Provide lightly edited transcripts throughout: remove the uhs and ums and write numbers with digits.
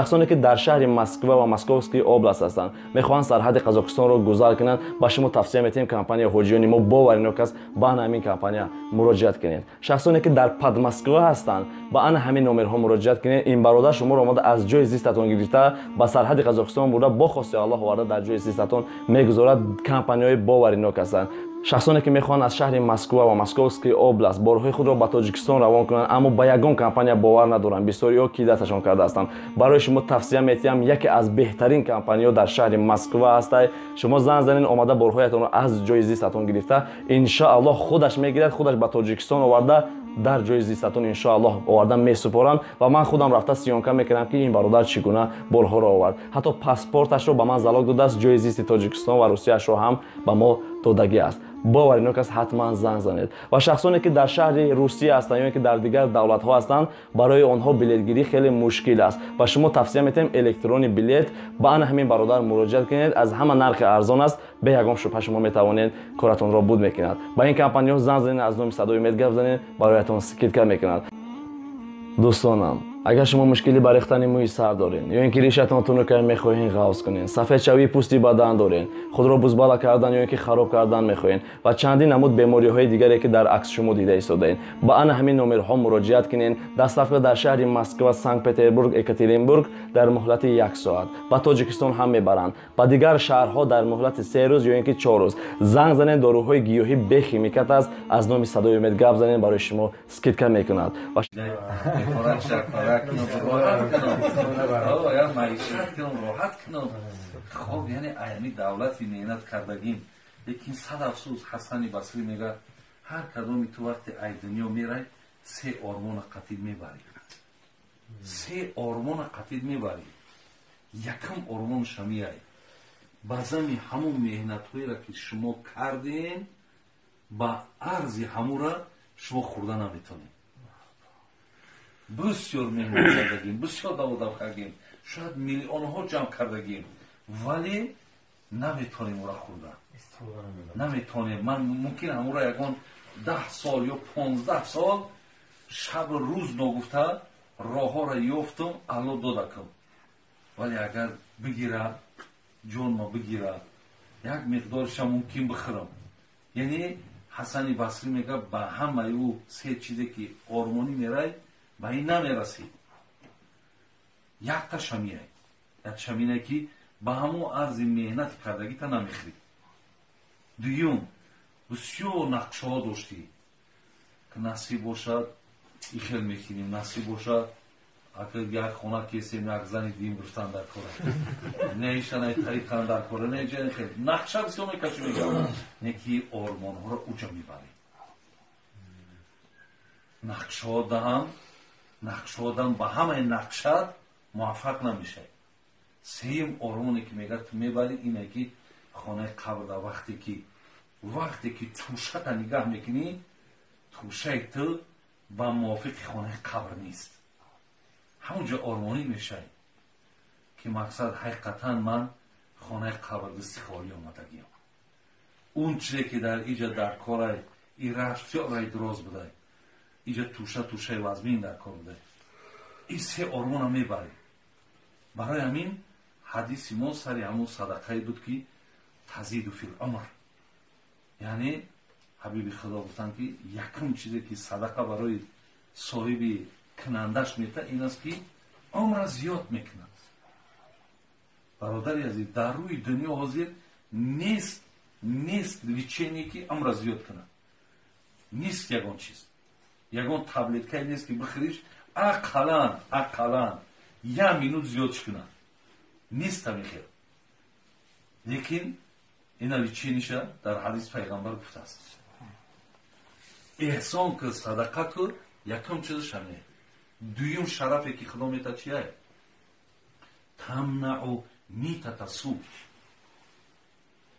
Шахсоне ки дар шаҳри Москва ва Московский область ҳастанд, мехоҳанд сарҳади Қазоқистонро гузар кунанд, ба шумо тавсия метиҳем компания Ҳоҷиёни мо боваринок аст, ба ана ҳамин компания муроҷиат кунед. Шахсоне ки дар Подмосква ҳастанд, ба ана ҳамин номерҳо муроҷиат кунед. Ин бародар шуморо омада аз ҷои зистатон гирифта, ба сарҳади Қазоқистон бурда, бо хости Аллоҳ оварда дар ҷои зистатон мегузорад. Компанияҳои боваринок ҳастанд. Шахсоне ки мехоҳанд аз шаҳри Москва ва Московский область борҳои худро ба Тоҷикистон равон кунанд, аммо ба ягон компания бовар надоранд, бисёриҳо кидаташон карда ҳастанд, барои шумо тавсия метиҳам, яке аз беҳтарин компаниҳо дар шаҳри Москва ҳастай. Шумо занг занед, омада борҳоятонро аз ҷои зистатон гирифта, иншоаллоҳ, худаш мегирад, худаш ба Тоҷикистон оварда дар ҷои зистатон иншоаллоҳ оварда месупоранд. Ва ман худам рафта съёмка мекунам, ки ин бародар чӣ гуна борҳоро овард. Ҳатто паспорташро ба ман залог додааст, ҷои зисти Тоҷикистон ва Русияшро ҳам ба мо додагӣ аст. Боваринок аст, ҳатман занг занед. Ва шахсоне ки дар шаҳри Русия ҳастанд ё ин ки дар дигар давлатҳо ҳастанд, барои онҳо билетгирӣ хеле мушкил аст. Ба шумо тавсия метиҳем электронный билет, ба ана ҳамин бародар муроҷиат кунед. Аз ҳама нархи арзон аст, бе ягон шубҳа шумо метавонед, коратонро буд мекунад. Ба ин компаниҳо занг занед, аз номи Садои Умед гап занед, бароятон скидка мекунад. Дӯстонам, агар шумо мушкили ба рехтани мӯи сар доред ё ин ки ришатон тунукай мехоҳед ғафз кунед, сафедшавии пӯсти бадан доред, худро бузбала кардан ё ин ки хароб кардан мехоҳед ва чандин намуд бемориҳои дигаре, ки дар акс шумо дида истодаед, ба ана ҳамин номерҳо муроҷиат кунед. Доставка дар шаҳри Москва, Санкт Петербург, Екатеринбург дар муҳлати як соат, ба Тоҷикистон ҳам мебаранд, ба дигар шаҳрҳо дар муҳлати 3 рӯз ё ин ки 4 рӯз. Занг занед, доруҳои гиёҳӣ бехимикат аст. Аз номи Садои Умед гап занед, барои шумо скидка мекунад. Маишат кунам, роҳат кунам. Хоб, яъне аями давлати меҳнат кардагим. Лекин сад афсӯс, Ҳасани Басрӣ мегӯяд: ҳар кадоми ту вақте ай дунё мерай, се ормона қатил мебарӣ, се ормона қатил мебарӣ. Якам ормон шамияй ба зами ҳамун меҳнатҳоеро, ки шумо кардем, ба арзи ҳамура шумо хӯрда наметонед. Бисёр меҳнат кардагим, бисёр даводав кардем, шояд миллионҳо ҷамъ кардагим, вале наметонем ура хӯрда, наметонем. Ман мумкин ҳамура ягон 10 сол ё 15 сол шабу рӯз ногуфта роҳҳоро ёфтум, Алло додакам, вале агар бигира, ҷонма бигира, як миқдорша мумкин бихӯрам. Яъне Ҳасани Басрӣ мега, ба ҳамаи ӯ се чизе, ки ормонӣ мерай, ба ин намерасӣ. Якта шамияй, як шаминае, ки ба ҳамон арзи меҳнати кардагита намехӯрӣ. Дуюм, бисёр нақшаҳо доштӣ, ки насиб бошад, и хел мекунем, насиб бошад, ака як хона кесем, як зани дуюм гирифтан дар кора, неишанай тариқан дар кора, не хел нақша бисёр мекашӣ. Мегам, не ки ормонҳоро уҷа мебарӣ. Нақшаҳо даҳам, нақшаҳо дам, ба ҳамаи нақшат муваффақ намешавӣ. Сеюм ормоне, ки мегӯяд, ту мебарӣ, ине ки хонаи қабр дар вақте ки тӯшата нигаҳ мекунӣ, тӯшаи ту ба мувофиқи хонаи қабр нест. Ҳамон ҷо ормонӣ мешавӣ, ки мақсад, ҳақиқатан ман хонаи қабр дасти холӣ омадагиам. Он чизе, ки дар иҷа дар корай, ира бисёр раи дуроз будай, иҷа тӯша, тӯшаи вазмин дар кор будай. Ин се ормона мебарӣ. Барои ҳамин ҳадиси мо сари ҳамун садақае буд, ки تزيد في العمر. Яъне ҳабиби Худо гуфтанд, ки якум чизе, ки садақа барои соҳиби кунандаш мета, ин аст, ки умра зиёд мекунад. Бародари азиз, дар рӯи дунё ҳозир нест лечение, ки умра зиёд кунад. Нест ягон чиз, ягон таблеткае нест, ки бихӯриш, ақаллан як минут зиёд кунад. Нест ҳамин хел. Лекин ина лечение ша дар ҳадис пайғамбар гуфтааст: эҳсон ку, садақа ку. Якум чизаш ҳамин. Дуюм шарафе, ки Худо мета, чия? تمنع ميتة سوء.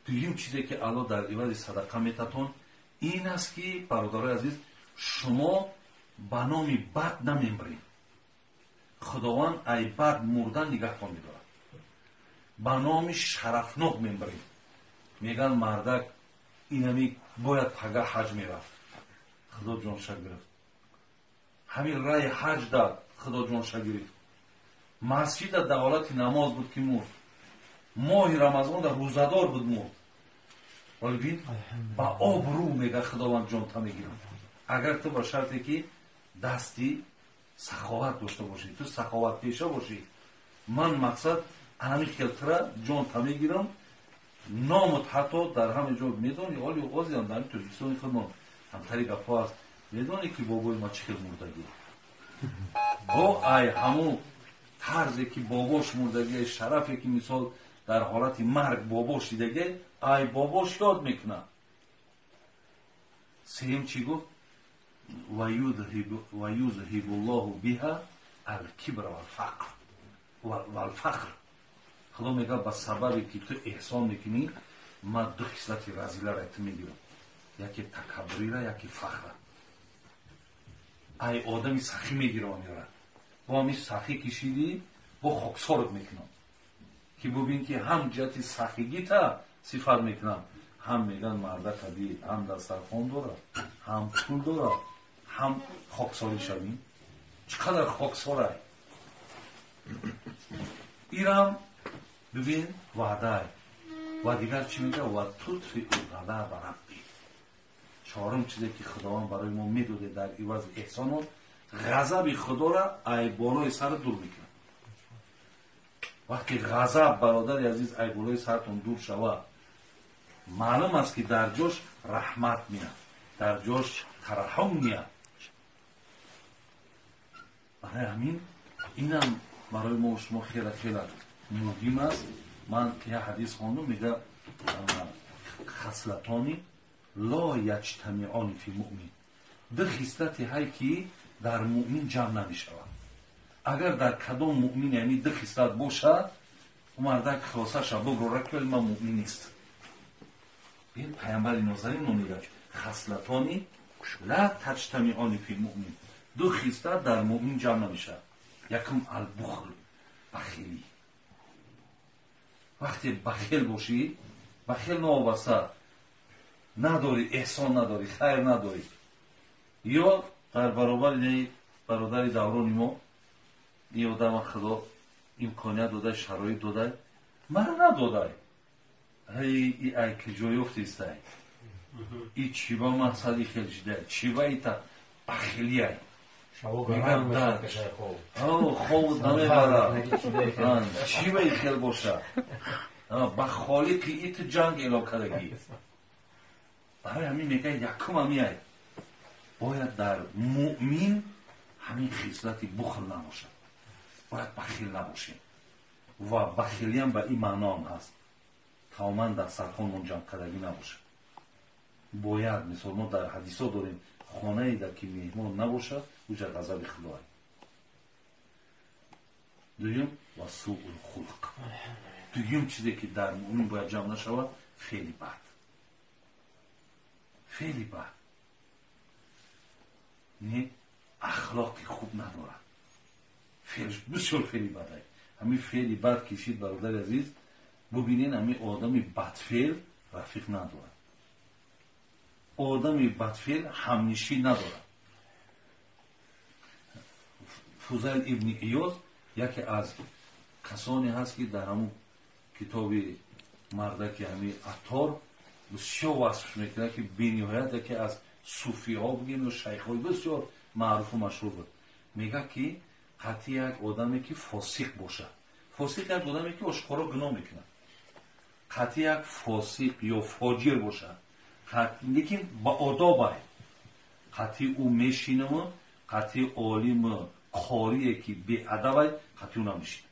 Дуюм чизе, ки Алло дар ивази садақа метатон, ин аст, ки, бародарои азиз, шумо ба номи бад намембаред. Худованд ай бад мурдан нигаҳтон медорад, ба номи шарафнок мембаред. Мегӯянд, мардак инами бояд пага ҳаҷ мерафт, Худо ҷонша гирифт. Ҳамин раи ҳаҷ дад, Худо ҷонша гирифт. Масҷида дар ҳолати намоз буд ки мурд. Моҳи Рамазон дар рӯзадор буд мурд. Вале бин ба обрӯ мега Худованд ҷонта мегирам. Агар ту ба шарте ки дасти саховат дошта бошӣ, ту саховатпеша бошӣ, ман мақсад ҳамин хелтира ҷонта мегирам. Номот ҳатто дар ҳама ҷо медонӣ, оли оғозиам дар Тоҷикистони худмон ҳамтари гапҳо аст. Медонӣ ки бобои ма чӣ хел мурдагӣ? Бо ай ҳамун тарзе ки бобош мурдагӣ, шарафе ки мисол дар ҳолати марг бобош дидагӣ, ай бобош ёд мекунад. Сеюм чӣ гуфт? Ва юзҳибуллоҳу биҳа алкибра валфақр. Худо мегӯяд ба сабабе ки ту эҳсон мекунӣ, ман ду хислати разиларо ту мегирам. Яке такаббурира, яке фахра. Ай одами сахӣ мегирам меорад. Бо ҳамин сахӣ кишидӣ, бо хоксорат мекунам. Ки бубин ки ҳам ҷиҳати сахигита сифат мекунам, ҳам мегӯянд марда табиӣ, ҳам дастархон дорад, ҳам пул дорад, ҳам хоксорӣ шавӣ. Чӣ қадар хоксорай. Ирам бибин ваъдай. Ва дигар чӣ мегӯяд? Ва тутфиу ғазаба рабби. Чорум чизе ки Худованд барои мо медоде дар ивази эҳсонот, ғазаби Худоро ай болои сар дур мекунад. Вақте ғазаб, бародари азиз, ай болои сартон дур шавад, маълум аст ки дар ҷош раҳмат меяд, дар ҷош тараҳум меяд. Барои ҳамин инам барои мо шумо хеле хеле муҳим аст. Ман як ҳадис хондум, мегӯяд хаслатони ло яҷтамиони фи муъмин. Ду хислате ҳай ки дар муъмин ҷамъ намешавад. Агар дар кадом муъмин яъне ду хислат бошад, ӯ мардак хулосаша бигрора ки ман муъмин нест. Бин паямбари нозанин мо мегӯяд хаслатони ла таҷтамиони фи муъмин. Ду хислат дар муъмин ҷамъ намешавад. Якум албухл, бахилӣ. Вақте бахил бошӣ, бахил новобаста надорӣ, эҳсон надорӣ, хайр надорӣ. Ё дар баробари бародари даврони мо ин одама Худо имконият додай, шароит додай, мара надодай. Ай ай ки ҷой ёфтистай. И чӣ ба мақсади хел шидай, чӣ ба ита бахилияй. Хоб намебарад. Чӣ ба и хел боша? Ба холиқи ит ҷанг эълон кардагӣ. Барои ҳамин мегӯяд якум ҳамиай. Бояд дар муъмин ҳамин хислати бухл набошад. Бояд бахил набошем. Ва бахилиам ба ин маъноам ҳаст. Тамоман дар сархонмон ҷамъкардагӣ набошад. Бояд, мисол мо дар ҳадисо дорем, хонае дар ки меҳмон набошад, уҷа ғазаби Худоай. Дуюм ва суул хулқ. Дуюм чизе ки дар муъмин бояд ҷамъ нашавад, феъли бад. Феъли бад. Не, ахлоқи хуб надорад. Феълш бисёр феъли бадай. Ҳамин феъли бад кишид, бародари азиз, бубинед ҳамин одами бадфеъл рафиқ надорад. Одами бадфеъл ҳамнишин надорад. Фузайл ибни Иёз яке аз касоне ҳаст ки дар ҳамун китоби мардаки ҳамин Аттор бисёр васфш мекунад ки бениҳоят яке аз суфиҳо бигем ё шайхҳои бисёр маъруфу машҳур буд. Мегӯяд ки қатъи як одаме ки фосиқ бошад. Фосиқ як одаме ки ошкоро гуноҳ мекунад. Қатъи як фосиқ ё фоҷир бошад, лекин ба одобай. Қатъи ӯ мешинаму, қатъи олиму қорие ки беадабай, қатъи ӯ намешинам.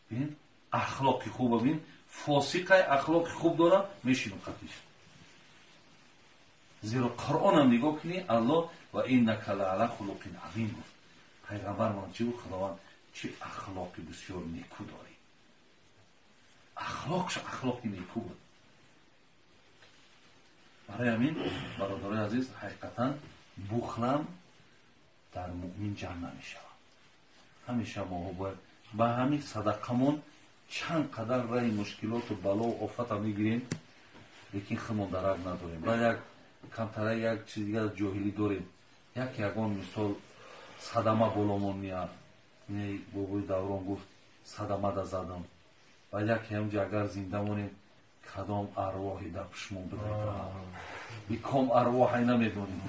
Бин, ахлоқи хуба бин, фосиқай ахлоқи хуб дора, мешинам қатъиш. Зеро Қуръонам нигоҳ кунӣ, Аллоҳ ва иннака лаала хулуқин азим гуфт. Пайғамбармон чӣ гуфт? Худованд чӣ ахлоқи бисёр неку дорӣ. Ахлоқш ахлоқи неку буд. Барои ҳамин, бародарои азиз, ҳақиқатан бухлам дар муъмин ҷамъ намешавад. Ҳамеша моҳо бояд ба ҳамин садақамон чанд қадар раи мушкилоту балову офата мегирем, лекин худмон дарак надорем. Ба як камтара як чиз дигар ҷоҳилӣ дорем. Як ягон мисол Садама боломон меяд. Не бобои Даврон гуфт, садама да задам. Ва яке ҳамҷа агар зинда монем, кадом арвоҳи дар пушмон бидайда. Биком арвоҳай намедонем.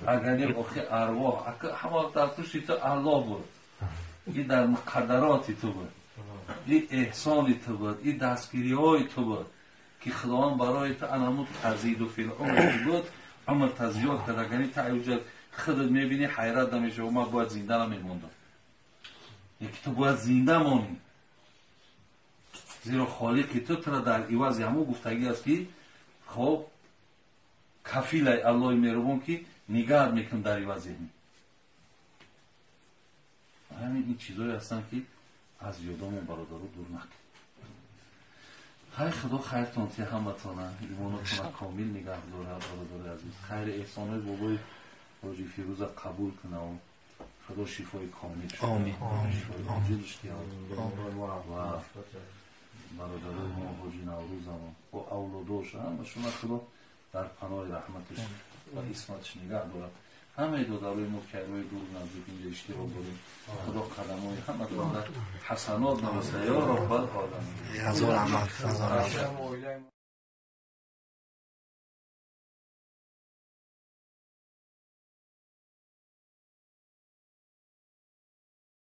Агар не, охи, арвоҳ ҳама дар пушти ту Аллоҳ буд. И дар муқаддароти ту буд. И эҳсони ту буд, и дастгириҳои ту буд, ки Худованд барои ту анамуд тазиду фил умр буд, умр та зиёд кард. Агар та уҷа худат мебинӣ, ҳайрат намешавӣ, ман бояд зинда намемондам. Яки ту бояд зинда монӣ, зеро холиқи ту тура дар ивази ҳамон гуфтагӣ аст, ки хоб кафилай Аллоҳи меҳрубон, ки нигаҳат мекунам дар ивази ҳамин. Ин чизое ҳастанд, ки аз ёдомон, бародаро, дур накун. Хай, Худо хайртон ти, ҳаматона имонотона комил нигаҳ дорад. Бародари азиз, хайри эҳсонои бобои ҳоҷи Фирӯза қабул кунаву Худо шифои комил, шифои оҷилш диҳад ва бародарои мо, ҳоҷи Наврӯзамо бо авлодош, ҳамашона Худо дар паноҳи раҳматаш ва исматаш нигаҳ дорад. Ҳамаи додарои мо, ки рои дур наздик инҷа иштирок дорем, Худо қадамои ҳаматонда ҳасанот нависа, ё Роббал оламин. Ҳазор раҳмат, ҳазор раҳмат.